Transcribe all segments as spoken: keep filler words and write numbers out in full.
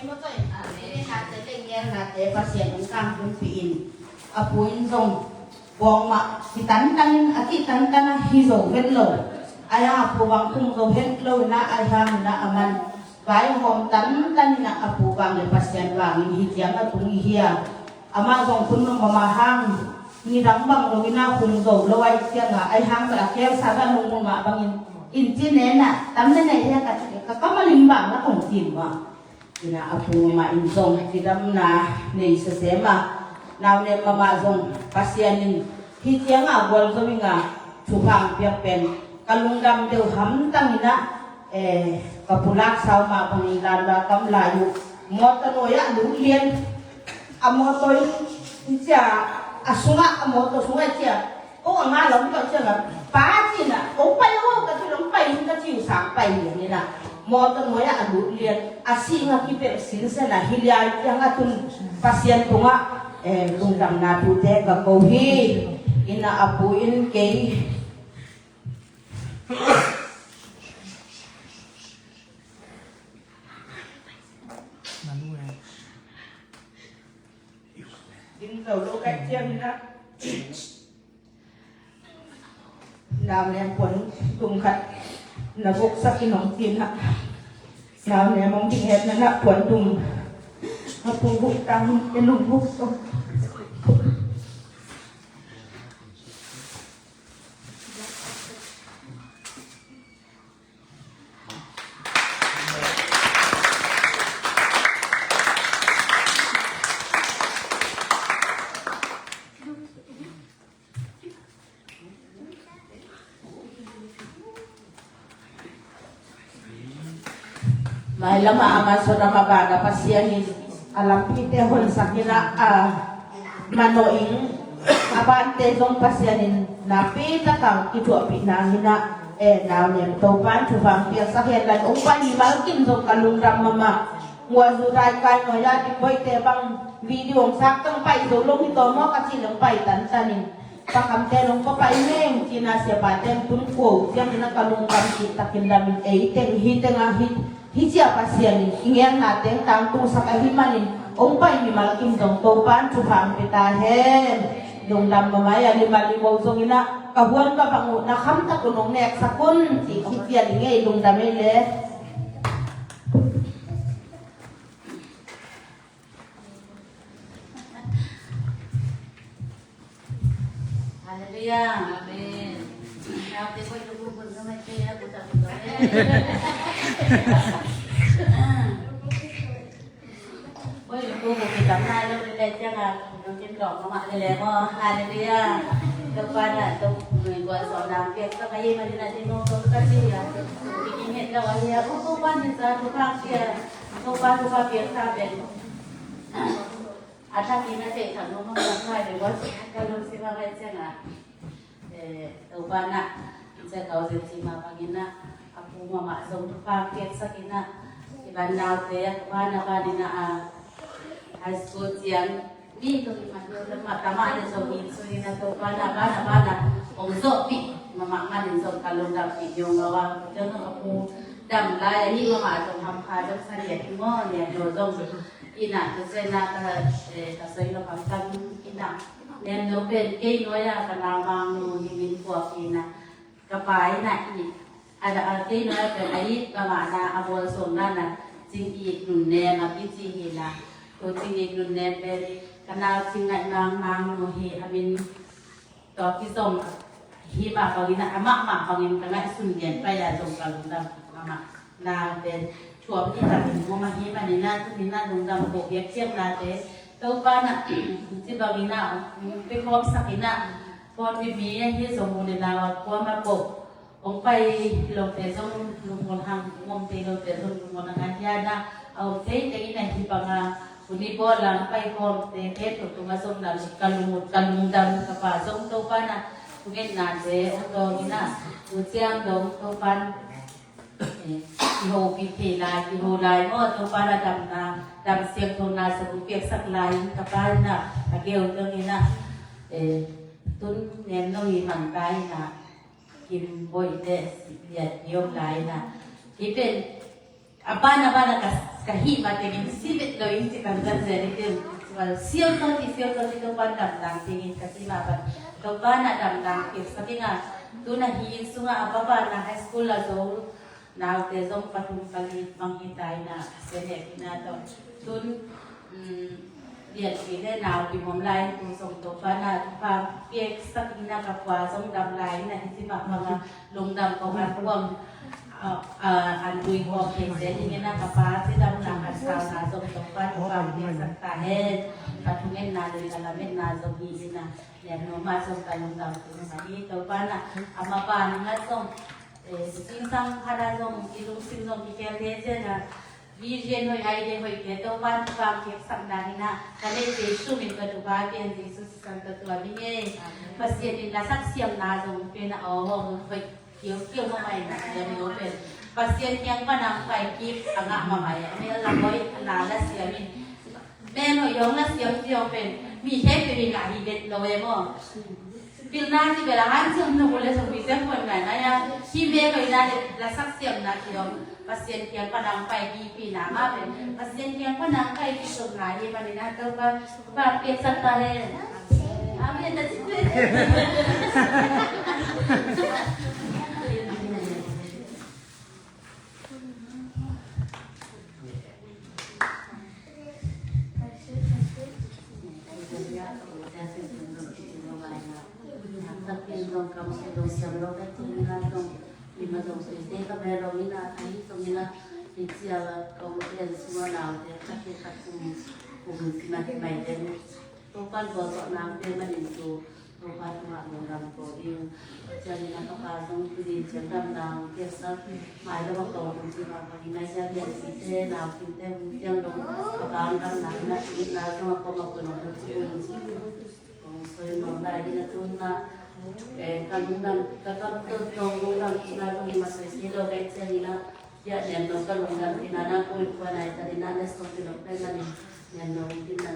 Amen. Nate leng ngelnate Pasian in kangtunpih in, a pu in zong bawngmah kitantan in a cih tantan a hi zo vet lo. Ahi hang a pu bang khum zo het lo in ah, ahi hang in ah a man vaihawm tantan in ah a pu bang le Pasian bang in hi ciang a tung i hi a. Amah zong khun mama hang nidang bang lo in ah khum zo lo ahi ciang a, ahi hang bel a keu sa bel a nung mama bang in, in ci nen ah tam ne nei hi a ka, ka kam a lim bang la kong cin mah. Ina a pu mama in zong cidamna nei sesem a, nau nem mama zong Pasian in hi ciang a gual zo ing a, thupha piak pen ka lungdam deuh hamtang in ah, eh, ka pulak sau mah bang in lan ba kam lai uh mawtaw nuai ah lut lian, a mawtaw in cia a sungah, a mawtaw sungah cia ko a ngah lam tawh ciangah pa cina ko pai aw ka ci long pai in ka ci uh sang pai lian ina mawtaw nuai ah a lut lian a sih ngah kipelh sinsen a hi liai ciang a tun Pasian tungah, eh, lungdamna thute ka ko hi. Ina a pu in kei Ding zo lo ka ciam na. Nau nem puan tum khat na guk sak in hong cin na. Nau nem hong ding het na na puan tum. A pu guk tang e lung guk. Mailam a, a ngaihsutna mah a Pasian in a lampite honsak in a, a manawh in a bante zong Pasian in nakpi takin kithuahpih na hi in a, e, nau nem Topa'n thupha piaksak hen la, hong pai mimal kim zong ka lungdam mahmah. Muan zu dai kai nuai a Dingboihte bang video hong sak tang pai zo lo hi tawh maw ka cih leng pai tantan in. Pakamte nong papai meng cina siapate tun kuo ciang ina ka lungdam cih takin damin ei teng hi teng a hi, hi cia Pasian in i ngelna teng tangtung sak ahi manin hong pai mimal kim zong Topa'n thupha hong pia ta hen. Lungdam mahmah a, lima limo zong ina ka huan ka bang uh na kham tak uh nong neksak un cih hi cia ding ei, lungdam ei le. Hallelujah. Amen. Naute koi lu bu bun ka mai te ya bu ta bu ta. Koi lu bu bu ki tam nai lo le le tia nga. Nong kin dong ma ma le le mo. Hallelujah. Topa na to nui kua so nang pia ka mai ma ni na ti no to ka ti ya. Ki ki nget ka wa ya. Ko ko pa ni sa to ka sia. Topa, Topa pia ka ben. A thakin a theih thak nung hong sak ngai ve, ka lungsim a ngai ciangah, eh, Topa nah, in sia kau zen cih mah bangin ah, a pu mahmah zong thupha piaksak in ah, i ban naute a ban a ban in ah, a high school ciang mi tung i mat lo lam mah tamah le zong in sui in ah, Topa nah ban a ban ah hong zawhpih mahmah manin zong ka lungdampih niawngau a, ciang zong a pu dam lai ahi mahmah zong hampha zong sa lian hi maw, lian lo zong. Ina, ka zena ka, eh, ka soi lo kam kam ina. Nem no pen kei nuai a ka nau mang nu hi min puak ina. Ka pa ina i. Ada a kei nuai a pen a i ka ma na a bol som na na. Cing i nun nem a kici hi na. Ko cing i nun nem pen ka nau cing ngai mang mang nu hi a min Tua kizom hi mah bangin ah, amah mah bangin ka ngaihsun lian pai ah zong ka lungdam amah. Naute thuam hi takin mawm ahi manin ah, tunin ah lungdam ko biak ciang nate Topa nah ci bangin ah pe khawmsak in ah, pawlpi mi ahi zong u le nau a kuamah ko. Hong pai lote zong lungmuang hang, hong om thei lote zong lungmuang hang a hian ah, a om thei teng in ah hi bang a, huni bawl lang pai khawmte te tho tungah zong lam ka lung, ka lungdam ka pa zong Topa nah, thungetnate hong dawng in ah, tu ciang dong Topa nah, eh, i hopih thei lai, i ho lai maw Topa nah damna, dam siangthona sa hong piaksak lai in ka pa in ah, a geu dong in ah, eh, tun nem nong i mang ta in ah, Kim Boih te liat i om lai na. Hi pen A ban a ban a ka, ka hih mah tengin si vet lo in ci kan kan zel in tin. Sial tawh ci, sial tawh ci, Topa'n damdang tengin ka ci mah ban, Topa'n a damdang piaksak ing a, tu-in a hih inn sungah a pa banah high school a zo naute zong pathum pali bang hi ta in a, a sia nek in a tawh. Tun, um, lianpi le naupi om lai in tu zong Topa'n a thupha piaksak in a, ka pa zong dam lai in a, hih ci mah bang a lungdam kong an kuang, a, a, an lui kong kei zel in a, ka pa cidamna, ka sauna zong Topa'n thupha piaksak ta hen. Ka thungetna, lui ka lametna zong hi in a, lian no mah zong ka lungdam tung mah hi. Topa'n a, a mah bang in a zong, eh, singsang khat a zong i lungsim zong kikhel thei ciang a, vision hoih, idea hoihte Topa'n thupha piaksakna hi in a, ka neih Jesu min tawh thupha pia ing, Jesu sisan tawh tuam ing ei. Pasian in lasak siamna zong pia in a, aw, hoih kiaukiau mahmah in a, siam lo pen Pasian kiang pan a hong pai kik a ngah mahmah in a, mel la hoih la la siam in. Mel hoih hong la siam ciang pen mi khempeuh in a hi vet lo e maw. Pilna ci bel a hanciam lo le, sangpi siam pon ngaingai a, hih mel hoihna le lasak siamna ci hong Pasian kiang pan a hong pai kikpihna mah pen Pasian kiang pan a hong pai kik sawmna hi manin a, Topa thupha piaksak ta hen. Amen. That's it. Topa'n bawlsawhna hong pia manin tu Topa tungah lungdam ko ing. Ciangin a ka pa zong tuni ciang damna hong piaksak, mai lo a ko hong ci mah bangin a, ciang lian site, nau kinte hong ciang dong, ka pa hong damna in a, itna zong a kong a kun hong ci ung. Kong soi nuam lai in a, tu-in a, eh, ka lungdam, ka kam tawh tawh lungdam, itna zong i ma soi si lo vet ciangin a, Bia nian lo ka lungdam ina na koi kua nai ta ina na song ti lo pen na ni nian lo ina.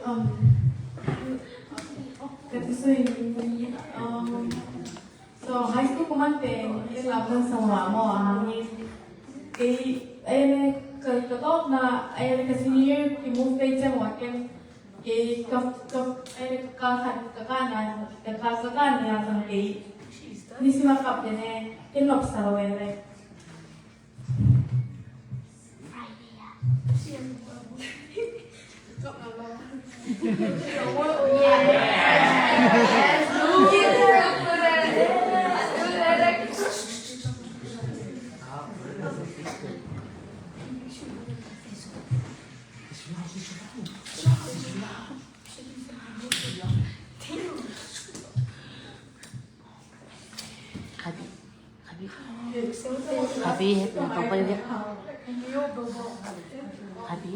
Um, um, so high school kuman te, in love nan sa wa mo, ah, ni, kei, eh, ka, ka top na, eh, ka senior, ki move kei chang wa ken, Kei ka, ka, eh, ka khat, ka kana, ka ka, ka kana zang kei. Ni sima kap dene, ken nop sa lo ele. Abi, Abi, Abi, Abi, Abi.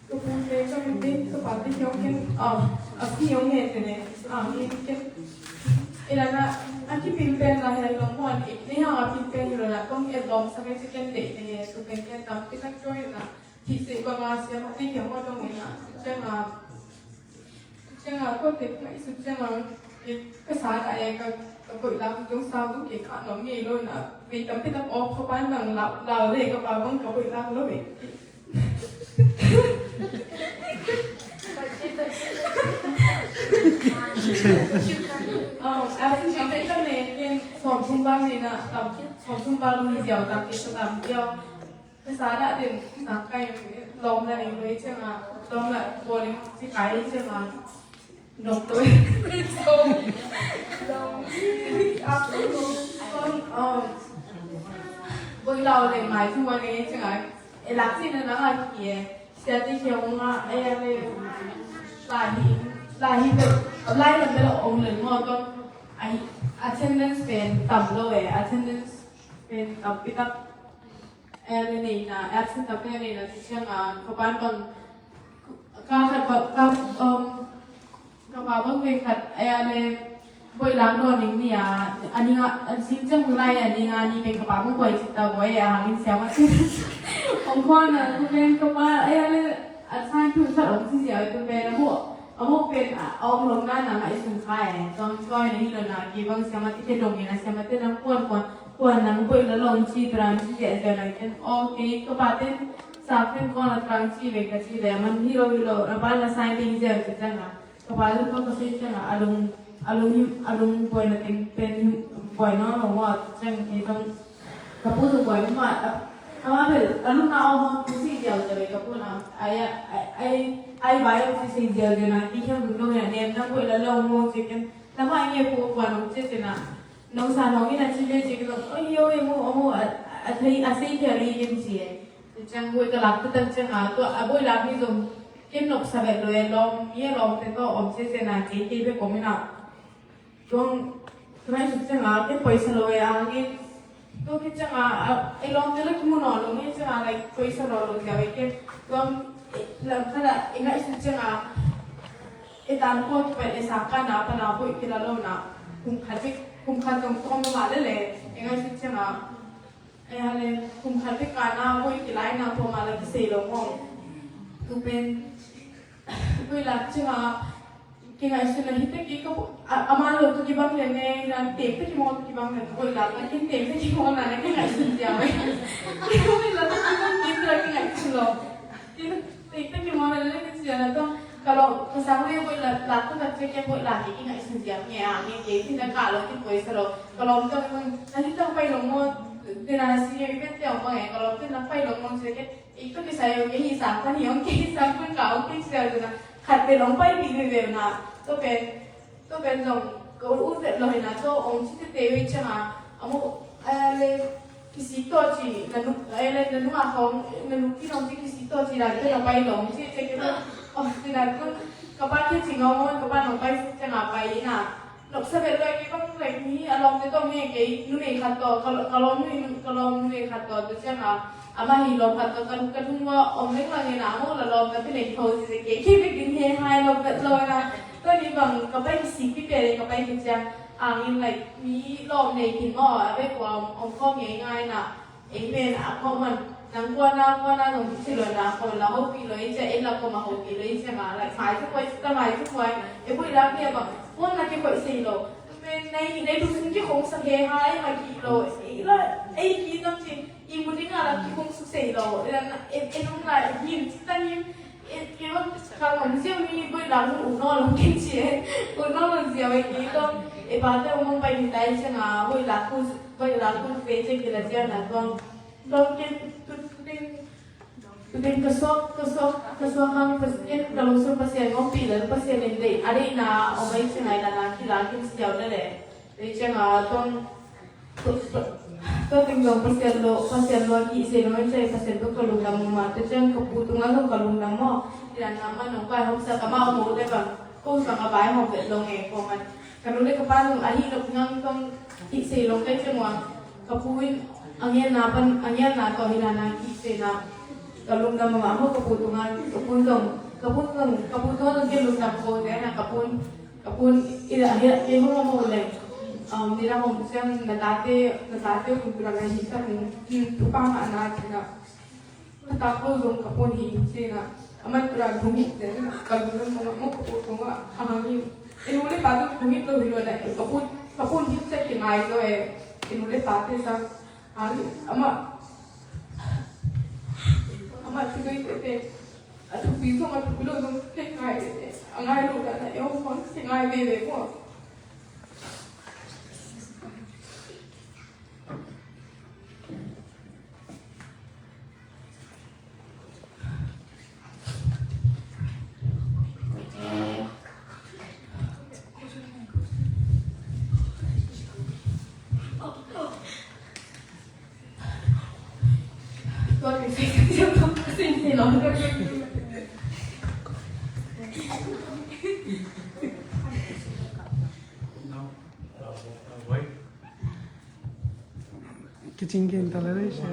Ka pute ka mite ka pate hiong ken, um, a si hiong ne te ne, um, in ken. Ina na, a ki pin pen na he long mo an ik ne ha a pin pen lo na kong e long sa ke si ken de ne, so ken ken tam ken na join na. Ki se ba nga siam te hiong mo dong ina, so chen a, Ciang a, ko te ka i sut ciang a, ka sa na e ka, ka koih lam dong sa dong ke ka nuam ngei lo na, vei tam te tam off ka pan nang lau, lau le ka pa bang ka koih lam lo e. Oh, a si ka te ka ne ken sawm thum bang ne na, tam, sawm thum bang ni ziau tam ke sa tam ziau. Sa dah den, sa kai lawm na ning loi ciang a, lawm na bawling ci kai ciang a, dok toi. Boi lau le mai thu a ne ciang a, e lak ci na na a ki e, sia ti kia ung a, e a le, la hi, la hi be, lai la be la ong le mo tong, ai, attendance pen tam lo e, attendance pen tam pitak. Aya le neina, absent a pen neina ci ciang a, ka pan bang, ka khat bang, ka, um, ka pa bang ve khat, aya le, boi lang no ning ni a, a ning a, a sing ciang mu lai a ning a ni pen ka pa bang boi ci ta boi a, hangin siam a ci. Ong khuan a, tu pen ka pa, aya le, a san tu khat ong ci sia, tu pen a mu, a mu pen a, ong long na na ngai sun khai, tong koi na hi lo na, ki bang siam a ti ke dong ni na, siam a ti na kuan kuan, Kuan nang boi la long ci, turan ci ziahziah nang ken, okay, ka pa ten, sak ten kong la trang ci ve ka ci le, man hi lo hi lo, a ban la sai ding ziau ci ciang a. Ka pa ten kong ka ci ciang a, a lung, a lung hi, a lung boi na teng pen hi, boi no lo wa, ciang ki tong, ka pu tu boi ma, a, a ma bel, a lung na o hong tu ci ziau ziau ve ka pu na, ai, ai, ai, ai vai o ci ci ziau ziau na, ki kiang lung dong ya, nem nang boi la long mo ci ken, na ma nge pu kuan ong ci ci na. Nong sa nong in a ci ve ci kilo, oi yo, emo, emo, a, a thei, a sei thei a li yin ci e. Te ciang boi ka lak te tak ciang a, tua, a boi lak ni zong, ken nok sa vet lo e lom, ye lom te to om se se na ci, kei be kom in a. Tuang, tunai su ciang a, ken poi sa lo e a ngin. Tua ke ciang a, a, e lom te la ki mu no lo nge ciang a, like, poi sa lo lo ciang e ken. Tuang, e, lam ka la, e ngai su ciang a, e tan ko ki pa e sa ka na, pa na boi ki la lo na. Kum khat bik, kum khat tong tong ma le le, e ngai su ciang a. E, a le, kum khat te ka na, boi ki lai na, pua ma la ki sei lo mong. Tu pen, boi lak ciang a, ki ngai sun a hi te ki ka, a, a ma lo tu ki bang le ne, na tek te ki mong tu ki bang le, boi lak na kin tek te ki mong na, na ki ngai sun tia me. Ki boi lak tu ki bang kin tra ki ngai sun lo. Ki tek te ki mong na, na ki tia na tong, Ka lawm, ka sang le boi la, la, ka tak ciang boi la, ki, ki ngaihsun ciang nge a, nge, nge, ti na ka lawm, ki poi sa lo. Ka lawm tawh, na ti tawh pai lo maw, ti na na si nge, pen te ong bang e, ka lawm ti na pai lo maw, ci ke, i tawh ki sa yo, ke hi sang, ka ni ong, ke hi sang, pen ka ong, ke sia lo na, khat pen ong pai pi ve ve na, tawh pen, Tua pen zong ka ut ut vet lo hi na, tua ong ci tete uh i ciang a, a mu, a le, kisik tawh ci, na nu, a le, na nu a khawng, na nu ki nong ci kisik tawh ci dan tua na pai lo, ci ciang ke tua, oh, ci dan tua, ka pa kia ci ngau ngau, ka pa nong pai ci ciang a pai na. Nop sa vet lo i bang like ni, a lawm te tawh nge kei, numei khat tawh, ka, ka lawm numei, ka lawm numei khat tawh, tua ciang a, Amah hi lawm khat tawh ka, ka thung ua om leng lang ina, a mu la lawm na pi leng tho ci se kei, kei bek ding he hai lawm vet lo na. Tua ni bang ka pai kisik pi pe le ka pai kiciang. Angin like mi lawm nei khin maw, a vek ua om, om khawm ngei ngai na. Ei pen a khawm man, nang kua na, kua na zong ci lo na, khawm la hopih lo i cia, ei la khawm a hopih lo i cia ma, like mai cu kuai, ta mai cu kuai. Ei bui lak ni a bang, khawm na ki kuai sei lo. Pen nei, nei lungsim ki khong sak he hai ma ki lo, ei la, ei ki zong ci. I mu ding a la ki hong suk sei lo. E, e nung la, e him, ci ta him. E, e wa, ka ngam ziau ni, boi la mu u no lo kin ci e. U no lo ziau e ki to. E pa te u mong pai ni tai cia nga, boi la ku, boi la ku ve cia ki la cia na tong. Tong ke, tu, tu ding, tu ding ka sok, ka sok, ka sok hang pas, e, ka lo sok pas e ngom pi la, pas e len dei. A dei na, o bai cia ngai la na, ki la kin ziau le le. Dei cia nga tong, Tua teng zong Pasian lo, Pasian lo a kihsei lo in cia Pasian tua ka lungdam mah. Tua ciang ka pu tungah zong ka lungdam maw. Hi dan na man nong vaihawmsak amah om uh le bang. Ko zong a vaihawm vet lo nge ko man. Ka nu le ka pa zong ahi lo ngang zong kihsei lo kai ciang ua. Ka pu in a ngianna pan, a ngianna tawh hi dan na kihsei na. Ka lungdam mah maw ka pu tungah, ka pu zong, ka pu zong, ka pu tungah zong kei lungdam ko zia na ka pu in. Ka pu in, i dah hiah kei hong om uh leh, um, ni dah hong siang na tate, na tate uh tung tura na hi tak in, um, thupha ngah na cih na. Ka tak lo zong ka pu in hi cih na. Amah tura thung hi cih na. Ka lu na mong mong ka pu thung a, a hang hi. I nu le pa tu thung hi lo hi lo na. Ka pu, ka pu in hi cih ki ngai lo e. I nu le pa te sa. Hang hi. Amah, amah tu doi te te. A thupi zong a thupi lo zong thei ngai, a ngai lo dan a eo khong thei ngai veve maw. Kicing kin ta le re sia.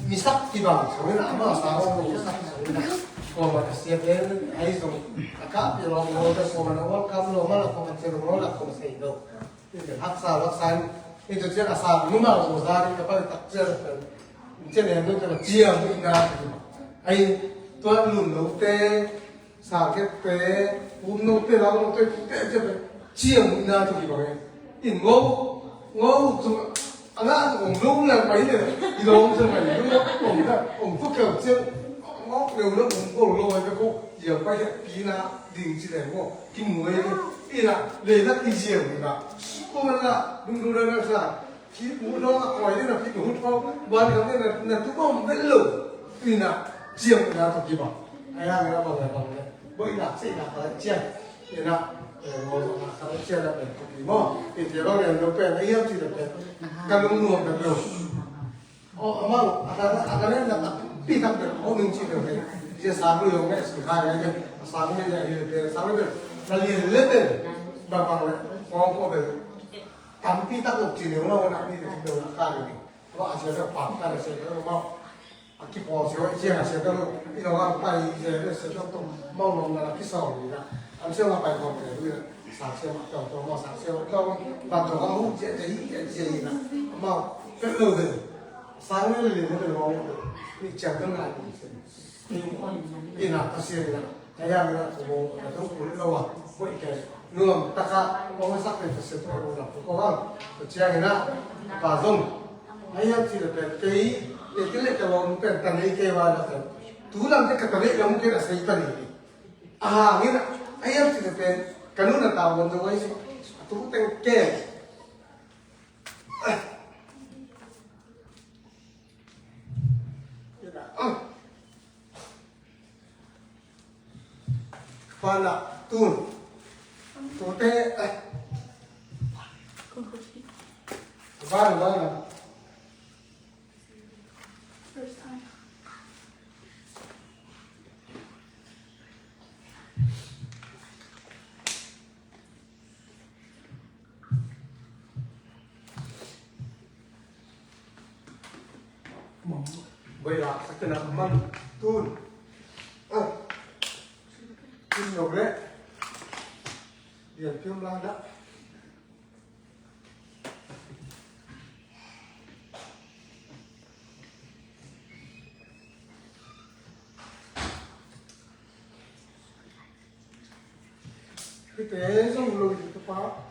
Misak kibang sawina ama sa lo misak sawina. Koma ka sia pen ai zong a ka pi lo lo ta koma na wal kam lo ma la koma te lo la koma sei lo. Haksa laksa in tu cian a sa numa lo za ri ka pa tak cian. Cian ne no ta cian ina. Ai tua lun lo te Sa kep te, um no te, lau no te, te, te, te, ciang ina tu kibang e. In ngo, ngo tu, anga tu ong lung lang pai le, i lung tu mai, lung ong ta, ong tu keu ciang, ngo leu lung ong ko lo ai ko, ya pai he, pina, ding ci le ngo, kim ngoi e, ina, le na ki ciang ina, ko man la, lung lung la na sa, Phit mu dong a koi ding na phit mu thawk ban kam ding na, na tu bawm vel lo. Ina ciang ina tawh kibang. A yang ina bang le bang le. Boina seina ka la ciang. Ina, eh, mo na ka la ciang na pen ko pi mo. Ina bang le lo pen a yang ci le pen. Ka lung nuam pen lo. O amau a ka a ka le na ka pi tak pen ko ning ci le pen. Ina sang lu yong ne si ka le ne. Sang le ya le pen sang le pen. Na lian le pen. Bang bang le. Ko ko pen. Tampi tak lo ci neu lo na ni te lo na ka ni. Lo a sia ka pa ka na sia ka lo ma. A ki po sia wa sia na sia ka lo. I lo a pa i sia ka sia ka to. Ma lo na ki sa ni na. Am sia ma pa ko ke ni na. Sa sia ma to to ma sa sia ma to. Ba to ka hu sia te hi sia ni na. Ma ka lo de. Sa ni le ni lo. Ni sia ka na ni sia. Ina ka sia ina. Ka yang ina ko mo ka tu ku lo wa. Ko i ke. Nuam taka ko sak pe ka sia to lo na ko wa. Ko sia ina. Ka zong. Ka yang ci le pe ke i. Ke ke le ka lo pe ta nei ke wa na pe. Tu lam ke ka ta nei lam ke a sai ta nei. A ha ina. Ka yang ci le pe. Ka nu na ta won zo wa i. Tu teng ke. Ina. Bana tun. Tute. Bana, bana. Bai la, sa kena man tun. Ah. Tun lo le. Dian piom la da. Kite zong lo di tu pa.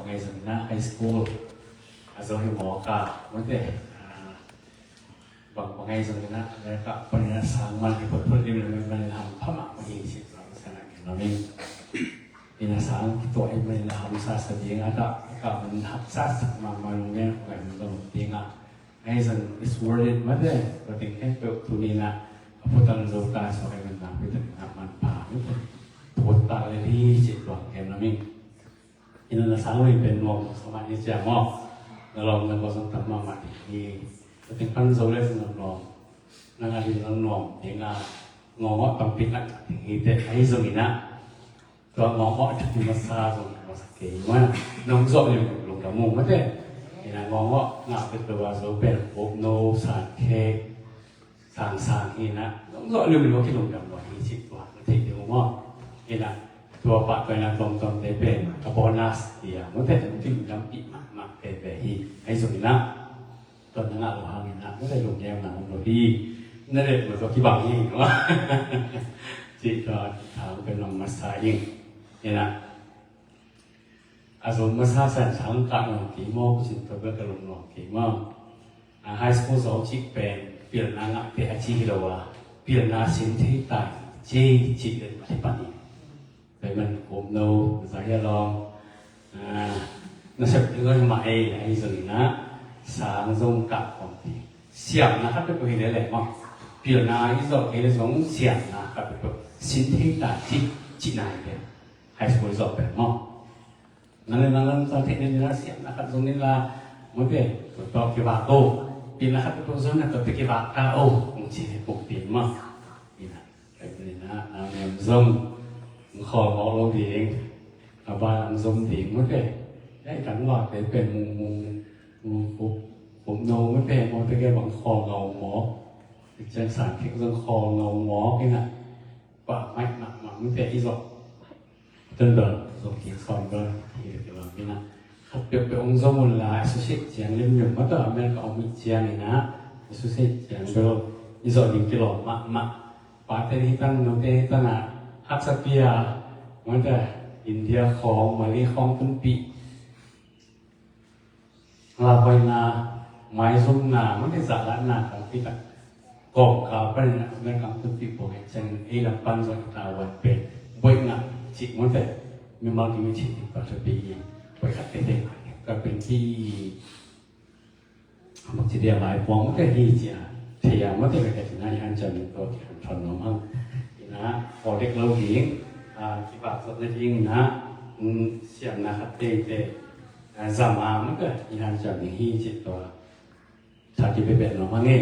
bang ahi zongin ah high school a zo hi mawk a, mawte, ah, bang bang ahi zongin ah America panin ah sang man hi photphot lim lim man in hampha mahmah hi ci, sang sang a gen lo ning. Ina sang tuah in man in hampha sa sa ding a, ka ka man haksa sa mahmah lo ning, ka man lo ding a. Ahi zong it's worth it mate. Tua teng khempeuh tuni-in ah a phutan zo ta, suak ahi man nakpi takin ah manpha mate. Phut ta lel hi cih tuang kem lam ing. Ina na sang lo in pen nuam sa mah ni cia maw. Na lawm na gawh zong tam mahmah ding hi. Tua teng pan zo le zong nuam. Na ngah ding zong nuam ding a, ngawngawh tampi tak ding hi teh. Ahi zongin ah tua ngawngawh a thupi masa zong masa kei mah. Nong zawh liu lungdam ung mate. Ina ngawngawh ngah peuhpeuh a zo pen Khuamno, Sankhek, Sangsang hi na. Nong zawh liu lungdam lua hi cih tua na thei ding uh maw. Ina tua pah tua ina tuamtuamte pen a bonus hi a, mate, nong thei lungdampih mahmah peuhpeuh hi. Ahi zongin ah tua na ngah lo hangin ah, na leh lungdam na om lo hi. Na leh lo tua kibang hi, no? Cih tua thang pen nong masa ing. Ina a zo masa san sang ka nong kei maw, kusin tua bel ka lung nong kei maw. A high school zo cih pen pilna ngahte a ci hi lo a, pilna sin thei ta ci, cih pen mah hi pan hi. Tua ahih man Khuamno, Zahia lawng, ah, nasep ding zong hi mah ei, ahi zongin ah sang zong kah khawm ding. Siamna khat peuhpeuh hi lel leh maw. Pilna i zawh kei leh zong siamna khat peuhpeuh sin thei ta cih, cihna hi pen. High school i zawh pen maw. Nang le nang, nang sang thei ning in ah siamna khat zong ning la, mawte, tua tawh kivak o. Pilna khat peuhpeuh zong na tua tawh kivak ta o, hong ci hi puk ding maw. Ina. Ka inn ah, a nem zong, hong khawl mawk lo ding, a ban ah hong zom ding mawte. Ei, kan vak te pen mung, mung, mung, Khup, Khuamno mawte, mawte ke bang khawl ngau mawk. Ciang Sankhek zong khawl ngau mawk ina. Pah maih mahmah mawte i zawh. Tun bel, zawh kik sawn bel, hi le kibang ina. Khat peuhpeuh hong zom un la, associate ciang limlim mawte, America om i ciang ina. Associate ciang bel, i zawh ding kilawm mahmah. Pate hi tan, note hi tan a, haksa pi a, mawte, India khawng, Malay khawng tunpih. Lauhuaina, maizumna, mawte, zahlatna tampi tak kawmkal panin a, America tunpih pawh hi ciangin ei lam pan zong i tavuan pen buaina cih mawte, mimal kim i cih ding pa thupi hi. Buai khat tete ka pen hi. Bangci dia lai puang mawte hi cia. Thei a mawte ka cia ina i hanciam in tawh kihanthawn nuam hang. Ina, khawl dek lo ding, a, kivak zawh nading ina, mm, siamna khat teitei, a, zam a mawte i hanciam ding hi cih tawh. Tha kipepet nuam hang e.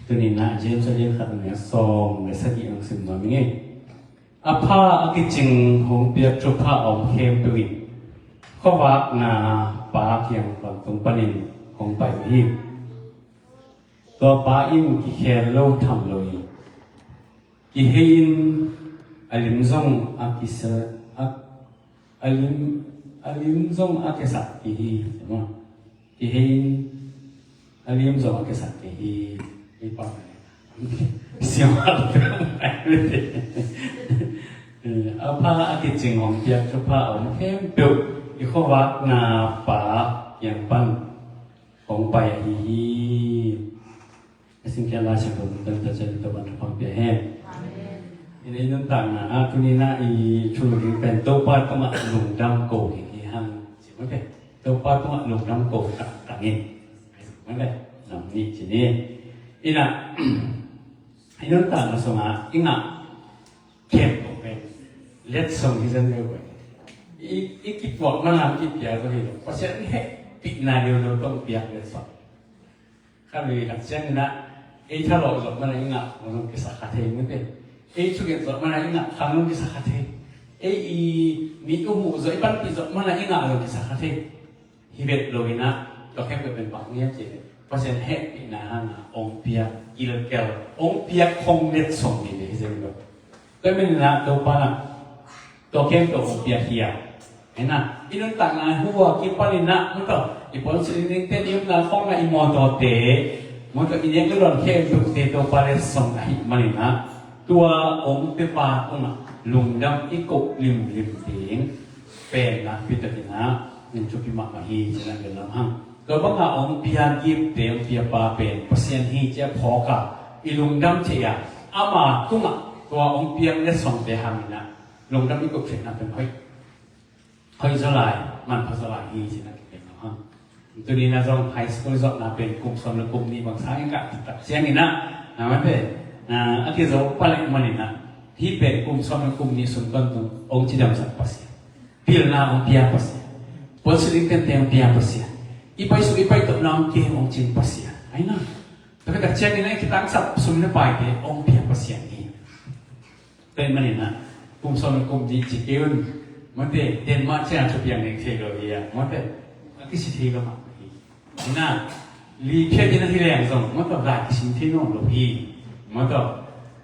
Tuni ina James a lian khat a neu sawm le sagih hong sim nuam ing e. A pha a kicing hong piak thupha a om khempeuh in khuavakna Pa kiang pan tung panin hong pai uh hi. Tua Pa in kikhel lo tham lo hi. Kihei in a lim zong a kisa, a, a lim, a lim zong a kiasak kihi. Kihei in a lim zong a kiasak kihi. Ei pa siam a, a pha a kicing hong piak thupha a om khempeuh i khuavakna Pa kiang pan hong pai ahi hi. A singkian Lai Siangtho tungtawn ta cian Topa'n thupha pia hen. Amen. Ina i nuntakna ah tuni ina i thulu ding pen Topa tungah lungdam ko ding hi hang. Ci mawte. Topa tungah lungdam ko taktak in. Mawte. Nam nih ci ni. Ina i nuntakna sungah i ngah kem ko pen letsong hi zen lo. I, i kituak mana kipia zo hi lo. Pasian hehpihna lo lo tong piak letsong. Kha mi lak ciang ina, ei thalawh zawh mana i ngah khang zong kisa kha thei mute. Ei thugen zawh mana i ngah khang zong kisa kha thei. Ei i mi uhu zawh i panpih zawh mana i ngah zong kisa kha thei. Hi vet lo ina, tua khempeuh pen bang hiam cih leh Pasian hehpihna hanga ong piak kilkel, ong piak khong letsong hi ve hi zen lo. Tua hi manin ah Topa in ah tua khempeuh hong piak hi a. Hi na, i nuntakna hua kipan in ah, mawtaw, i puansilh dingte, i upna khawngna, i mawtawte, mawtaw, i nek i luan khempeuhte Topa letsong ahih manin ah, tua hong piapa tungah lungdam i koh limlim ding pen nakpi takin ah, thupi mahmah hi ci-in ah gen nuam hang. Tua banga hong pia giftte, hong piapa pen Pasian hi ci-a phawk a, i lungdam thei a, ama tungah tua hong piak letsongte hangin ah lungdam i koh theihna pen hoih, hoih zaw lai, manpha zaw lai hi ci-in ah kigen nuam hang. Tuni-in ah zong high school zawhna pen kum sawm le kum nih bang sang i kah tak ciangin ah, a man pen a kizo palek manin ah, hih pen kum sawm le kum nih sung tawntung hong cidamsak Pasian, pilna hong pia Pasian, puansilh dingte hong pia Pasian, i paisuk i paitawpna hong kem hong cing Pasian. Ai na, tua khit tak ciangin ah i kitangsap sum le paite hong pia Pasian hi. Tua ahih manin ah kum sawm le kum nih ci kei un, mawte, Denmark ciang thupiang nek thei lo hi a, mawte, a kisi thei lo mah hi. Hi na, li phiat in ah hi leng zong, mawtaw, lai kisim thei nawn lo hi. Mawtaw,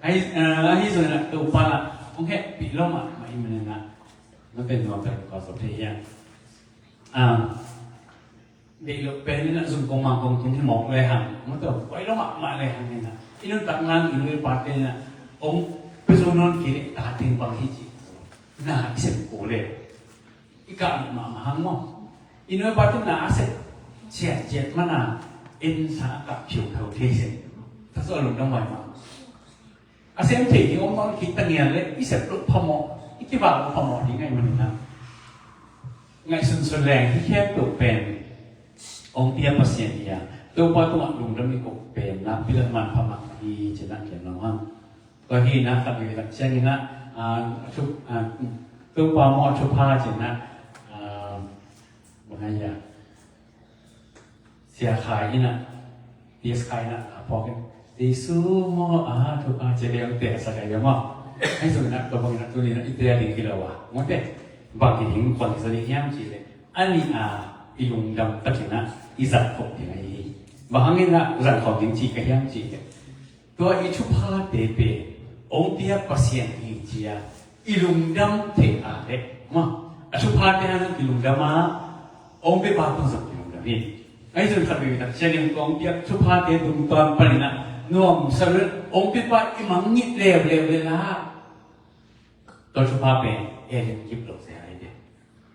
ahi, eh, ahi zongin ah Topa lah hong hehpih lo mahmah ahih manin ah, mawte, nuam tak ka zo thei hi a. Ah, deih loh pen in ah zun kong mang kong tun hi mawk le hang, mawtaw, koi lo mahmah le hang in ah, i nuntak nang i nu i pate in ah hong pia zo nawn kei leh, ta teng bang hi ci, na i sem ko le i kah mahmah hang maw. I nu i pate na a sep ciatciat mana en sa a kah phiu tho thei se. Tua zawh lungdam huai mah. A sem thei ding om nawn kik ta ngian leh i sep loh phamawh, i kivak loh phamawh ding ahih manin ah, ngaihsunsun leng hih khempeuh pen hong pia Pasian hi a, Topa tungah lungdam i koh pen nakpi takin manpha mah hi ci-in ah gen nuam hang. Tua hi in ah, khat vei tak ciangin ah, ah, a thu, ah, Topa maw a thupha ci-in ah, ah, bang hiam, Sia Khai in ah, P S Khai in ah, a phawk in, Jesu maw a thupha ci leng te a sa kai maw. Ahi zongin ah, tua bangin ah tuni in ah i tel ding hi lo a, mawte, bang hi ding, bang hi zaw ding hiam cih leh, a nih a i lungdam takin ah i zat khop ding ahi hi. Bang hangin ah zat khop ding ci ka hiam cih leh, tua i thuphate pen hong piak Pasian hi ci-a i lungdam theih a leh, maw, a thuphate hang i lungdam a, hong piapa tungah zong i lungdam hi. Ahi zong khat vei tak ciangin tua hong piak thuphate tungtawn panin ah nuamsa lua, hong piapa i mangngilh leuleu leh lah, tua thupha pen ei lem kip lo se hi ve.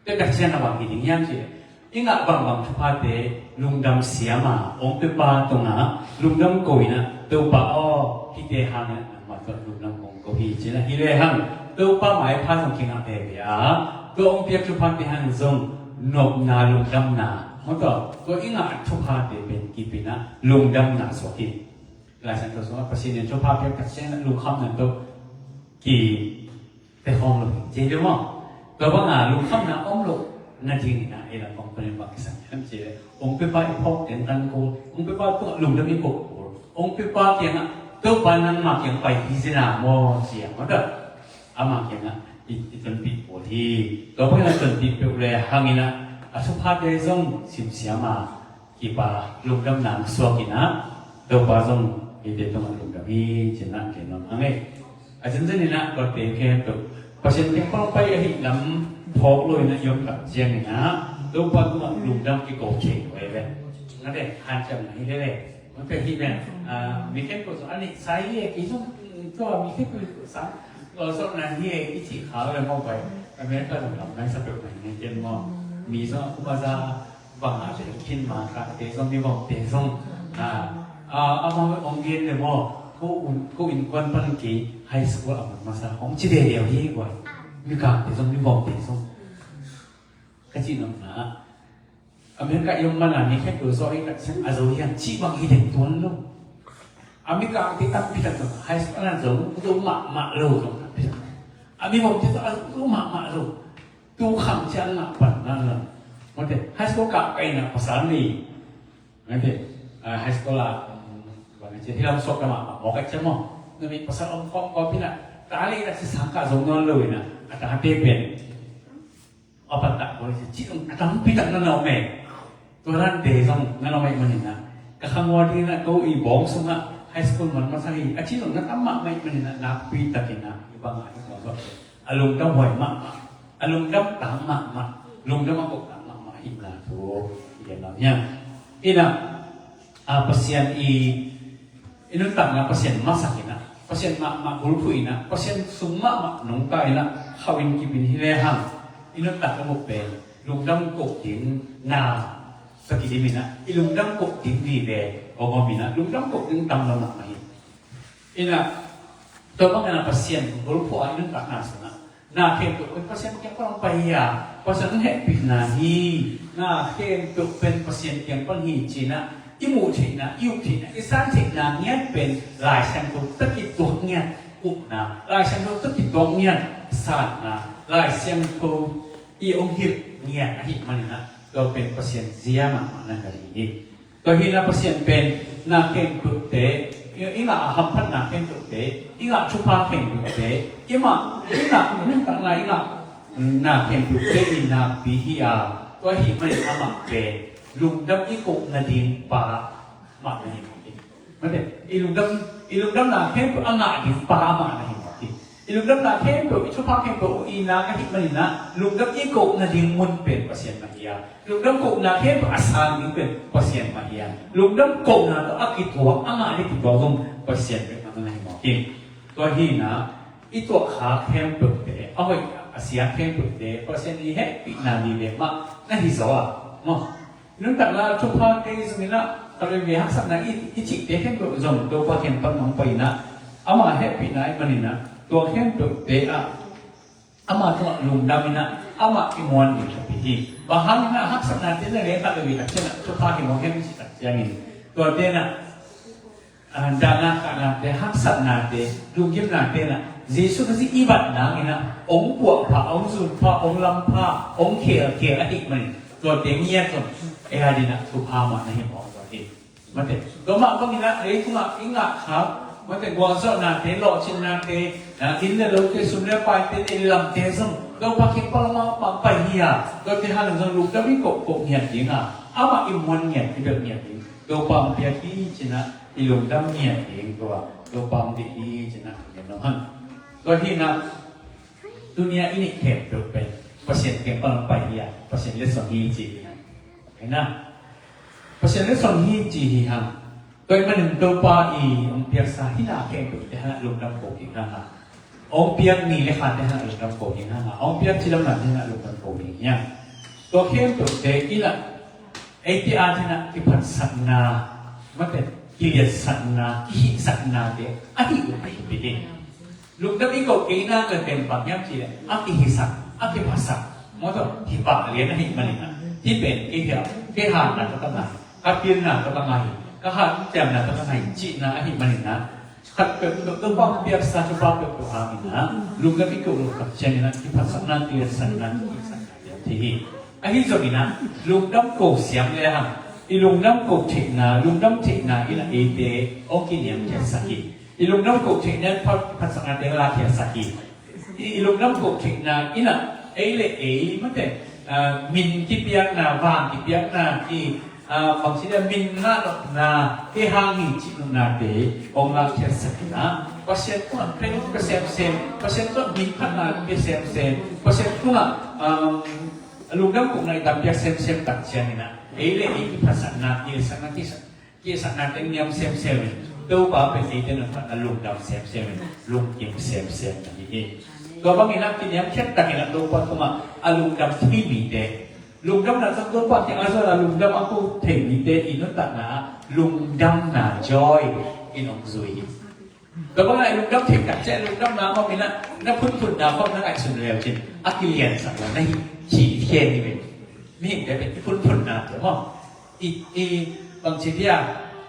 Tua tak ciang a bang hi ding hiam cih leh, i ngah bangbang thuphate lungdam siam a, hong piapa tungah lungdam ko in ah, Topa aw, hihte hangin ah nangmah tungah lungdam kong ko hi ci-in ah hi le hang, Topa maipha zong kingah veve a, tua hong piak thuphate hang zong nopna, lungdamna, mawtaw, tua i ngah thuphate pen kip in ah lungdamna suak hi. Lai Siangtho sungah Pasian in thupha piak tak ciangin ah lungkhamna tawh ki te khawm lo hi, ci hi maw. Tua banga lungkhamna om loh nadingin ah ei lam bang panin bang kisam hiam cih leh, hong piapa i phawk teng tan ko, hong piapa tungah lungdam i koh ko, hong piapa kiangah, Topa nangma kiang pai hi zen a maw ci a, mawtaw, ama kiangah i, i tonpih ko hi. Tua bangin ah tonpih peuh le hangin ah a thuphate zong simsiam a, kipa lungdamna suak in ah, Topa zong eite tungah lungdam hi ci-in ah gen nuam hang e. A zenzen in ah tuate khempeuh Pasian teng pang pai ahih lam phawk lo in ah i om tak ciangin ah, Topa tungah lungdam kiko thei lo e ve. Ngate, hanciamna hi lele. Ngate hi ven. Ah, mi khempeuh zong a nih sa hi e, kei zong, tua mi khempeuh sa, tua zawhna hi e, i cih kha ve maw pai. America zong lam nai sa peuhmah hi ngen ken maw. Mi zong a kum a za bang a tel khin ma kate zong, mi vomte zong. A, a, amau hong gen le maw, ko un, ko innkuan pan kei high school a man masa hong ci ve leu hi guai. Mikangte zong, mi vomte zong. Ka cih nopna, America i om mana mi khempeuh zawh i tak ciang a zo hiam cih bang hi den tuan lo. A mikangte tampi tak zong high school a na zo, zo mahmah lo zong tampi tak. A mi bawmte tawh a zong mahmah lo. Tu khang ciang a pan na lo. Mawte, high school kah ka inn ah pasal ni. Mawte, ah, high school ah, mm, bang ci hilam sok ka mahmah mawk a ciang maw. Na mi pasal om khawm khawm pi na. Ta le na ci sang kah zong nawn lo ina. A ta te pen. A pan tak bawi ci ci a tampi tak na na om e. Tua dan te zong na na om ahih manin ah, ka khangua ding in ah ko i bawng sungah high school man masa hi a ci zong na tam mahmah ahih manin ah nakpi takin ah i bang ah i bawng sungah a lungdam huai mahmah, a lungdam tang mahmah, lungdam a kok tang mahmah ahihna thu i gen lam hiam. Ina, a, Pasian i, i nuntakna Pasian masak ina, Pasian mahmah bulphuh ina, Pasian sung mahmah nungta ina, khauh in kip in hi lehang i nuntakna buk pen lungdam koh ding na sa kidim ina, i lungdam koh ding vive hong om ina, lungdam koh ding tam lo mahmah hi. Ina, tua bang ina Pasian bulphuh a i nuntakna sungah na khempeuh pen Pasian kiang pan hong pai hi a, Pasian hong hehpihna hi. Na khempeuh pen Pasian kiang pan hi ci ina, i muh theihna, i up theihna, i san theihna ngiat pen Lai Siangtho tawh kituak ngiat upna, Lai Siangtho tawh kituak ngiat sanna, Lai Siangtho i hong hilh ngiat ahih manin ah, tua pen Pasian zia mahmah na hi hi. Tua hi ina Pasian pen na khempeuhte, i, i ngah a hamphatna khempeuhte, i ngah thupha khempeuhte, i mah, i ngah, i nuntakna, i ngah na khempeuhte i nakpi hi a, tua ahih manin amah pen lungdam i koh nading pa mah na hi mawk hi. Mate, i lungdam, i lungdamna khempeuh a ngah ding pa mah na hi mawk hi. I lungdamna khempeuh, i thupha khempeuh i nak ahih manin ah, lungdam i koh nading mun pen Pasian mah hi a, lungdam kohna khempeuh a sang ding pen Pasian mah hi a, lungdam kohna tawh a kituak, a ngah ding kituak zong Pasian pen mah na hi mawk hi. Tua hi ina, i tuahkhak khempeuhte, a hoih a sia khempeuhte Pasian i hehpihna vive mah na hi zaw a, maw. Nuntakna thupha kei zong ina, khatvei haksatna i, i cihte khempeuh zong Topa kiang pan hong pai ina, ama hehpihna ahih manin ah, tua khempeuhte ah ama tungah lungdam ina, amah i muan ding thupi hi. Bang hang ina haksatnate na leh khatvei tak ciangin ah thupha hi mawk hiam i cih tak ciangin, tuate na, ah, dahna kahnate, haksatnate, lunggimnate na Jesu Khazih i bat nang ina hong puahpha, hong zunpha, hong lampha, hong khelkhel ahih manin tuate ngiat zong ei a dingin ah thupha mah na hi mawk zaw hi. Mate, tua mah bangin ah leitungah i ngah khak, mate, gualzawhnate, lawhcinnate, ah, inn le lote, sum le paite, nei le lamte zong Topa kiang pan mah pai hi a, tuate hang zong lungdam i koh, koh ngiat ding a, amah i muan ngiat, i belh ngiat ding Topa hong piak hi ci ina, i lungdam ngiat ding tua Topa hong deih hi ci ina, i gen nuam hang. Tua hi ina, tuni a i neih khempeuh pen Pasian kiang pan hong pai hi a, Pasian letsong hi ci hi ina. Ina, Pasian letsong hi ci hi hang. Tua ahih manin Topa i hong piaksa hina khempeuhte hangah lungdam ko ding hang a, hong piak ni le khate hangah lungdam ko ding hang a, hong piak cidamnate hangah lungdam ko ding hi hang. Tua khempeuhte ina, eite a dingin ah kiphatsakna, mate, kiliatsakna, kihihsaknate ahih uh a hi hi. Lungdam i koh kei nang le pen bang hiam cih leh a kihisak, a kiphasak, maw, tua hi pah lian ahih manin ah, hih pen kei hiam, kei hatna tawh ka ngah hi, ka pilna tawh ka ngah hi, ka hanciamna tawh ka ngah hi cihna ahih manin ah, khat peuhpeuh Topa hong piaksa thupha peuhpeuh hangin ah lungdam i koh loh tak ciangin ah kiphatsakna, kiliatsakna, kihihsakna piang thei hi. Ahi zongin ah lungdam ko siam le hang, i lungdam ko theihna, lungdam theihna in ah eite hong kiniamkhiatsak hi. I lungdam ko theihna in phat, phatsaknate hong lakkhiatsak hi. I, i lungdam ko theihna in ah ei le ei, mate, ah, min kipiakna, vang kipiakna, i, ah, bangci dia, min ngah nopna, kei hang hi cih nopnate hong lakkhiatsak in ah, Pasian tungah kei hong pia semsem, Pasian tungah min phatna pia semsem, Pasian tungah, um, lungdam kohna i dam piak semsem tak ciangin ah, ei le ei i phatsakna, i sakna, i sak Kisakna teng niam semsem in, Topa pen eite nuntakna lungdam semsem in, lungkim semsem na hi hi. Tua bangin ah kiniamkhiat takin ah Topa tungah a lungdam thei mite, lungdamna tawh Topa kiang a zuan a lungdam a ko thei mite i nuntakna ah lungdamna, joy, in hong zui hi. Tua bang a i lungdam thei tak ciang lungdamna om in ah, na phunphunna khawng na ngaihsun leu cin a kiliansak lo na hi, ci khen hi ve. Mihingte pen i phunphunna te maw, i, i bangci dia,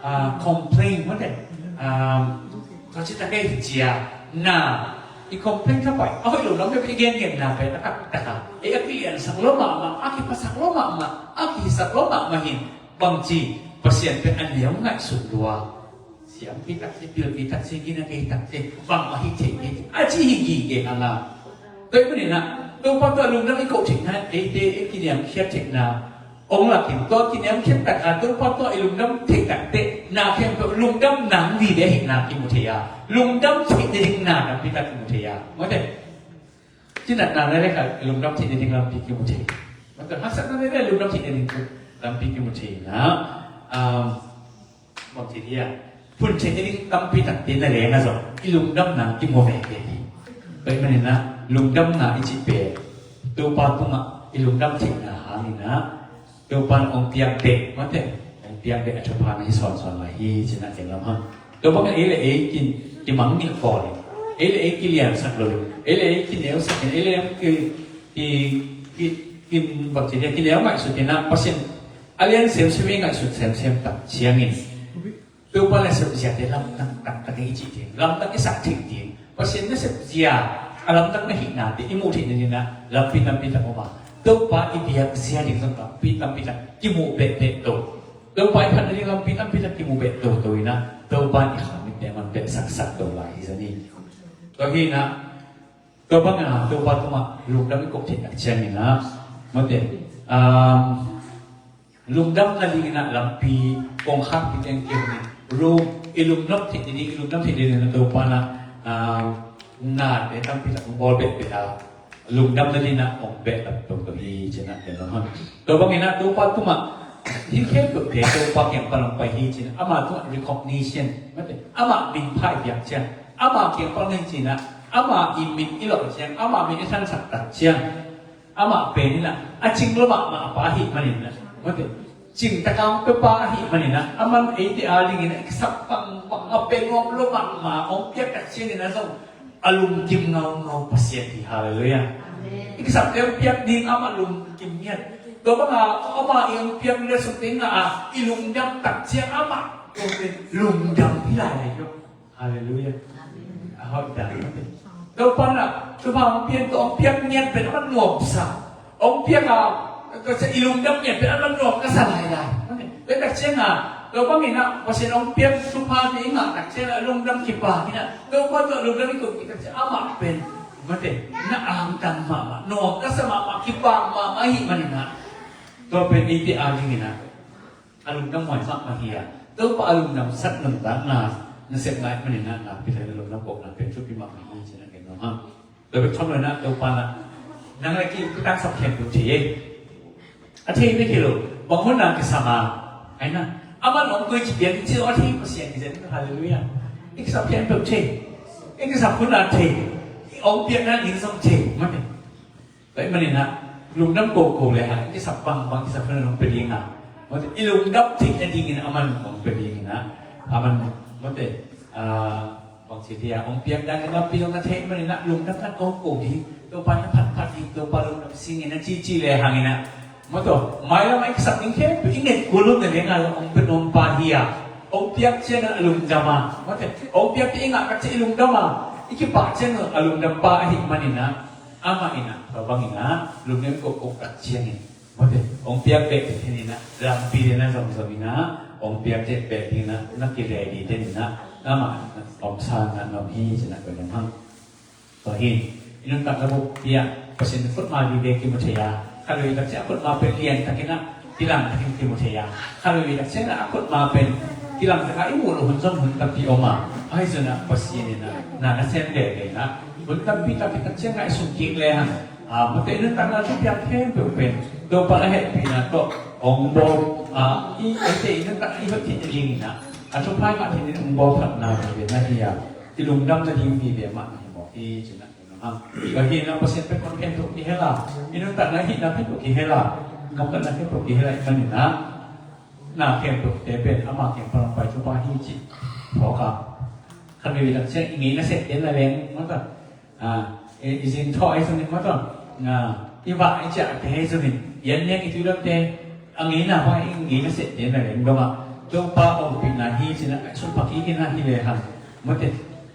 ah, complain maw te, ah, tua ci tak ei cia na, I complain kha pai, a hoih lo lam peuh i gengenna pen a taktak a, ei a kiliansak lua mahmah, a kiphasak lua mahmah, a kihisak lua mahmah hi. Bangci, Pasian pen a neu ngaihsun lua. Siampi tak ci, pilpi tak ci, gina kei tak ci, bangmah hi thei kei ci, a ci hi gige hang a. Tua ahih manin ah, Topa tawh lungdam i koh theihna, eite i kiniamkhiat theihna hong lak in, tua kiniamkhiat tak a Topa tawh i lungdam theih tak teh na khempeuh lungdam nang vive ahihna kimu thei a, lungdam theih nading na tampi tak kimu thei a. Mawte, cinatna na lek a lungdam theih nading lampi kimu thei. Mawte, haksatna na lek a lungdam theih nading lampi kimu thei na. Um, Bangci dia, phun theih nading tampi takte na leng a zong i lungdamna kimu veve hi. Tua ahih manin ah lungdamna i cih pen Topa tungah i lungdam theihna hangin ah Topa in hong piak beh, mawte, hong piak beh a thupha na hi sawnsawn lai hi ci-in ah ken lam hang. Tua bangin ei le ei kin kimangngilh pawl in, ei le ei kiliansak lo in, ei le ei kineusak in, ei le ei ki, ki, ki, kin bangci dia kineu ngaihsut in ah Pasian a lian semsem i ngaihsut semsem tak ciangin Topa nasep ziate lamdang taktak i cih ding, lamdang i sak theih ding, Pasian nasep zia a lamdang na hihnate i muh theih nading ah lampi tampi tak om a, Topa i biak zia ding zong lampi tampi tak kimuh behbeh to, Topa i phat nading lampi tampi tak kimuh beh toto in ah Topa in i kha mitte man beh saksak to lai hi zaw ni. Tua hi in ah, tua bangin ah Topa tungah lungdam i koh theih tak ciangin ah, mawte, um, lungdam nadingin ah lampi kong khakpih teng kei hong in, lung, i lungnop theih nading, i lungdam theih nadingin ah Topa in ah, um, nate tampi tak hong bawl behbeh a, lungdam nadingin ah hong behlap toto hi ci-in ah ken lam hang. Tua bangin ah Topa tungah hih khempeuhte Topa kiang pan hong pai hi ci-in ah ama tungah recognition, mawte, ama min pha i piak ciang, ama kiang pan hong hi ci-in ah ama i min i lawh ciang, ama min i thansak tak ciang, amah pen in ah a cing lua mahmah pa ahih manin ah, mawte, cing taka hong pia pa ahih manin ah, aman eite adingin ah i kisap bangbang a pia nuam lua mahmah hong piak tak ciangin ah zong a lungkim ngaungau Pasian hi. Halleluiah. Amen. I kisapte hong piak ding amah lungkim ngiat. Tua banga amah i hong piak leh sukte ngah a i lungdam tak ciang amah tua pen lungdam hi lailai lo. Halleluiah. Amen. A hoih dan. Topa in ah thupha hong piak, tua hong piak ngiat pen amah nuamsa. Hong piak a, tua ciang i lungdam ngiat pen amah nuam ka sa lailai. Tua tak ciang a, tua bangin ah Pasian hong piak thupha te i ngah tak ciang a lungdam kipak in ah, Topa tawh lungdam i koh tak ciang amah pen, mawte, na angtang mahmah, nuam ka sa mahmah, kipak mahmah ahih manin ah, tua pen eite adingin ah a lungdam huai mahmah hi a, Topa a lungdamsak nuntakna nasep ngai manin ah nakpi takin a lungdam kohna pen thupi mahmah hi ci-in ah ken nuam hang. Tua bek tham lo in ah Topa in ah nang le kei i tangsap khempeuh thei e. A thei bek hi lo, bang hun ah kisam a, ai na, aman hong koih ci pian ci lo a thei Pasian hi zen. Halleluiah. I kisap khempeuh thei. I kisap hun ah thei. Hong piakna ding zong thei. Mawte. Tua ahih manin ah lungdam koko le hang, i kisap bangbang, i kisap hun ah hong pia ding a, mawte, i lungdam theih nadingin aman hong pia ding in ah, aman, mawte, ah, bangci dia hong piak dan in lampi zong na theih manin ah lungdam na koko ding, Topa na phatphat ding, Topa lungdam sing in ah cici le hang in ah, mawte, mailam ah i kisap ding khempeuh i nget kul uh na leng a hong pia nuam pa hi a, hong piak ciangin a lungdam a, mawte, hong piak ciang i ngah tak ciang i lungdam a, i kipah ciangin a lungdam pa ahih manin ah, amah in ah, tua bangin ah lungdam koko tak ciangin, mawte, hong piak beh ding in ah, lampi ding ah zongzong in ah, hong piak beh ding in ah na ki-ready ding in ah, amah in ah hong san na nuam hi ci-in ah ken nuam hang. Tua hi in, i nuntakna buppi ah Pasian khutma vive kimu thei a, khatvei tak ciang a khutma pen lian takin ah kilang takin kimu thei a, khatvei tak ciang a khutma pen kilang taka i muh loh hun zong hun tampi om a, ahi zongin ah Pasian in ah na nasem veve in ah hun tampi tak, tak ciang ngaihsun kik le hang. Ah, mawte, i nuntakna thupiang khempeuh pen Topa a hehpihna tawh hong bawl, ah, i, eite i nuntakna i hoih theih nadingin ah, a thupha i ngah theih nadingin hong bawlphatna vive na hi a, i lungdam nading vive mah na hi mawk hi ci-in ah Amen. Tua hi in ah Pasian pen hong khempeuh kihel a, i nuntakna hihna khempeuh kihel a, i gamtatna khempeuh kihel a, ahih manin ah na khempeuhte pen ama kiang pan hong pai thupha hi cih phawk a. Khatvei tak ciang i ngeina sehte na leng, mawte, ah, i, i zin thawh ahi zongin, mawte, ah, i vah i ciahte ahi zongin, i an neng i tuidawnte, a ngeina bang i ngeina sehte na leng dong ah, Topa ompihna hi ci-in ah sunpha kik in ah hi le hang, mawte,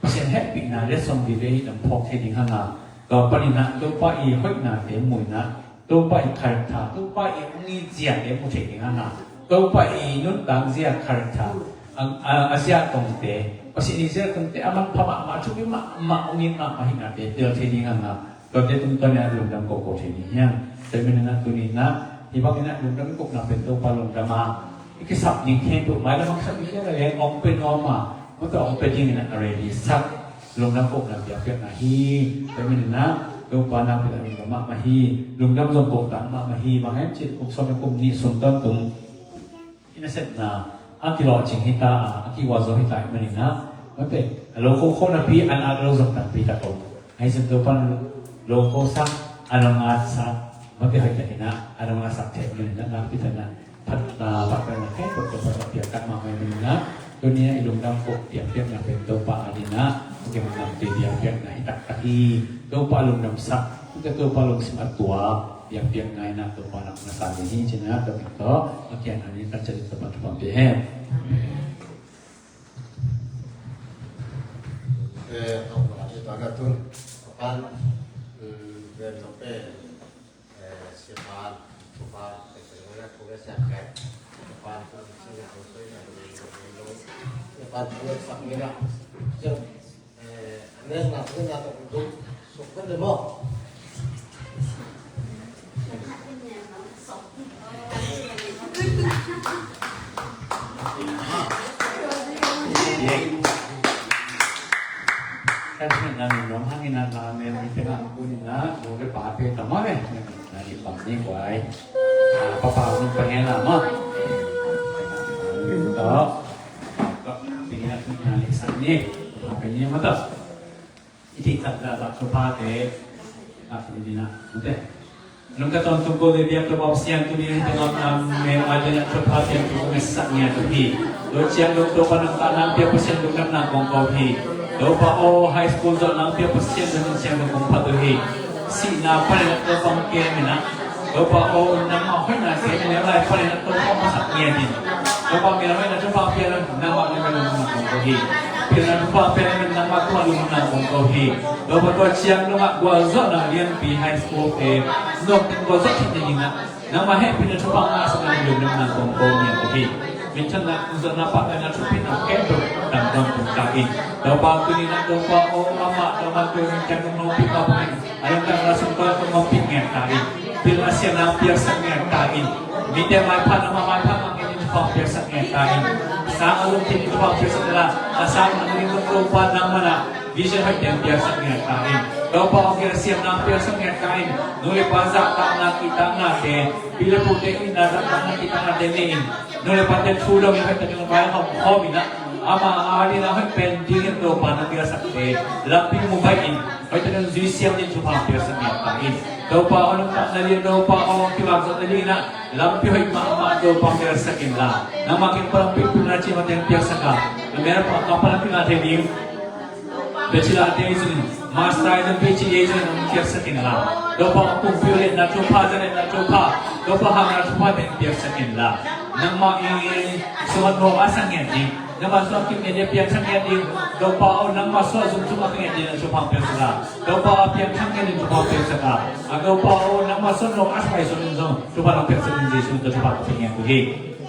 Pasian hehpihna letsong vive hih lam phawk thei ding hang a, tua panin ah Topa i hoihnate mu in ah, Topa i character, Topa i hong it ziate mu thei ding hang a, Topa i nuntak zia character, a, a, a zia tongte, Pasian i zia tongte a manpha mahmah, thupi mahmah, hong it mahmah hihnate tel thei ding hang a, tuate tungtawn in ah lungdam kohkoh thei ding hi hang. Tua ahih manin ah tuni in ah hih bangin ah lungdam i kohna pen Topa lungdam a, i kisap ding khempeuh mailam a kisap ding khempeuh leng hong pia nuam a, mawtaw hong pia dingin ah a ready sak lungdam kohna biakpiakna hi. Tua ahih manin ah Topa nakpi tak lungdam mahmah hi. Lungdam zong kohtak mahmah hi. Bang hiam cih kum sawm le kum nih sung tawntung i nasepna a kilawhcing hi ta a, a kigualzo hi ta ahih manin ah, mawtaw a lo khokho napi an at lo zong tampi tak om. Ahi zong Topa'n lo khosak, a lo ngatsak, mawtaw hoih takin ah a lo ngatsak thei ahih manin ah nakpi takin ah phat, ah, phat pen na khempeuh Topa tawh piak tak mahmah ahih manin ah, tuni a i lungdam koh biakpiakna pen Topa adingin ah, okay, lungdam koh biakpiakna hi taktak hi. Topa lungdamsak, Topa lungsim a tua biakpiakna in ah Topa nak na sa ding hi ci-in ah, tua pen tawh a kiang a ni tak ciat Topa thupha pia hen. Eh, tawh ka tun, pan, mm, ven tawh pen, eh, siapa, siapa, eh, siapa, siapa, siapa, siapa, siapa, siapa, siapa, siapa, eh, nek nak, nek nak, tuk, tuk, suk kan deh mo. Kan na nung nong hangin na na men mi tengah kunin na, nung de pa pe tama me. Na di pam ni kuai. Ah, papa nung pengen lama. Tok. Tok, tinggal na lisan ni. Apa ni mata? Iti tak dah tak sopa te. Tak ini na. Oke. Nung ka tawntung ko le biak Topa Pasian, tuni hih tangam nam me a lian a Topa Pasian, tu me sak ngiat uh hi. Lo ciang lo Topa nang ta nang pia Pasian, lo nam nang kong ko hi. Topa aw, high school zawh nang pia Pasian, lo nang ciang lo kong phat uh hi. Sihna panin a Topa hong kem in ah, Topa aw, nangmah hoihna kem in ah, lai panin a Topa hong sak ngiat in. Topa mi hoihna Topa pia lo, nangmah hoihna nang kong ko hi. Pia na Topa pia lo, nangmah Topa lo nang kong ko hi. Topa tua ciang lo ngah gualzawhna lianpi high school te nuam teng gualzawh thei ding in ah, nangmah hehpihna thupha ngah sak nang lungdam nang kong ko ngiat uh hi. Minthanna, zawhna, pahtaina, thupina khempeuh tangtang tung ta in. Topa tuni in ah Topa aw, amah Topa tuni in ciang nong nopih mah bangin a lungtang la sung Topa nong nopih ngiat ta in. Pil a siam nang piaksak ngiat ta in. Mite maipha, amah maipha mah ngiat in Topa piaksak ngiat ta in. Sang a lungkim in Topa piaksak la, a sang a lungkim Topa nangmah na vision hoih teng piaksak ngiat ta in. Topa aw, gelsiam nang piaksak ngiat ta in. Nu le pa zahtakna kihtaknate, pi le pute itna zahtakna kihtaknate nei in. Nu le pate thu dong in hoih takin vai hawm khawm in ah, ama a ding a hoih pen ding in Topa nang piaksakte lampi mu baih in, hoih takin zui siam ding thupha piaksak ngiat ta in. Topa aw, nang takna lian Topa aw, kivak zawhna lian in ah lampi hoih mahmah Topa piaksak in la, nangmah kiang palampi pumna cimawh teng piaksak a, na mel pa ka palampi na thei ding. Bachelor te zun, master zun, PhD zun, nang piaksak in la. Topa aw, pumpi uh liatna thupha, za liatna thupha, Topa hangna thupha teng piaksak in la. Nangmah i sungah nuam a sak ngiat ding, nangmah sungah kim ngiat ding, piangthak ngiat ding. Topa aw, nangmah sungah zumzum a ka ngiat ding, thupha piaksak a. Topa aw, piangthak ngiat ding, thupha piaksak a. A Topa aw, nangmah sungah nuam a sak ngiat ding zong thupha nang piaksak in, Jesu min tawh thupha ka pia ngiat uh hi.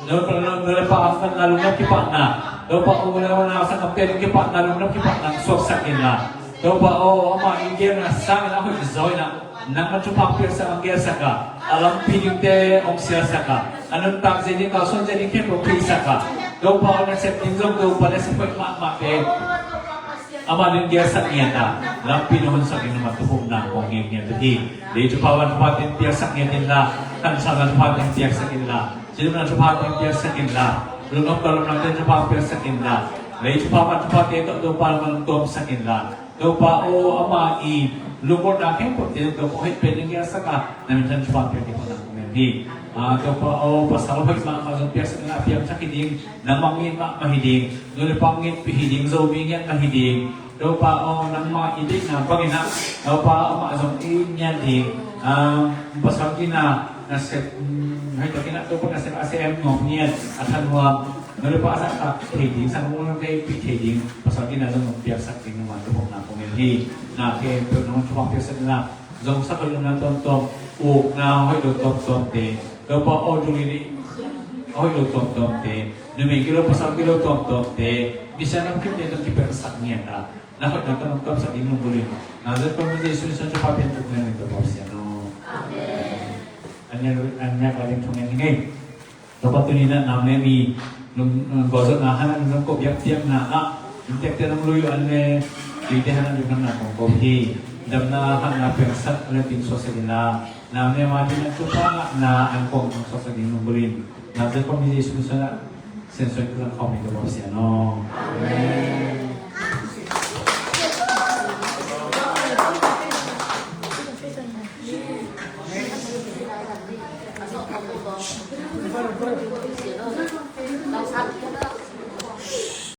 Topa, nu le pa a sanggam lungdam kipahna, Topa aw, nu le pa a sanggam pen kipahna, lungdam kipahna suaksak in la. Topa aw, amah i gelna sangin a hoih zaw in ah, nangmah thupha piaksak a, gelsak a, a lampi dingte hong sialsak a, a nuntak zia ding, kalsuan zia ding khempeuh hong theisak a. Topa aw, nasep ding zong Topa nasep hoih mahmahte amah ding gelsak ngiat a, lampi na honsak ding nangmah tawh hopna kong ngen ngiat uh hi. Lei thupha van thupha teng piaksak ngiat in la, khansalna thupha teng piaksak in la, cilimna thupha teng piaksak in la, lungdam kawmna teng thupha piaksak in la, lei thupha van thupha teng tawh Topa lungdam tuamsak in la. Topa aw, amah i lungkotna khempeuh teng Topa hoih pen in gelsak a, na minthan thupha piak ding kong ngen hi. Ah, Topa aw, pasal hoih mahmah zong piaksak in la, piangthak hi ding, nangmah ngiat mahmah hi ding, nu le pa ngiatpih hi ding, Zomi ngiat mah hi ding. Topa aw, nangmah i deihna bangin ah, Topa amah zong i ngiat ding. Ah, pasal kina nasep, mm, hoih takin ah Topa nasep a sem nuam ngiat, a thanuam, Na le pa sa ka thei ding, sa nung na kei pi thei ding, pasal ki na zong piaksak ding nung wan tu bok na kong en hi. Na kei pe nung tu bok piaksak na, zong sa ko na tom tom, uk na hoi lo tom tom te, lo pa o du li li, hoi lo tom tom te, nu me ki lo pasal ki lo tom tom te, mi sa nung ki te tom ki piaksak nian na. Na hoi na tom tom sak ding nung bulin. Na zet ko mi Jesu sa tu pa pian tu ngen ni to bok sia no. Amen. Anya, anya ka ding tu ngen ni. Topa tuni na nam ne mi nung gozot na hana nung ko biak biak na a nung tek te nung lui an ne lui te hana nung na kong ko hi. Dam na hana piang sak ne ting so se na nam ne ma ti na tu pa na an kong so se nung bulin. Na ze ko mi Jesu sa na sen so ku lang ko mi ko bok sia no. Amen.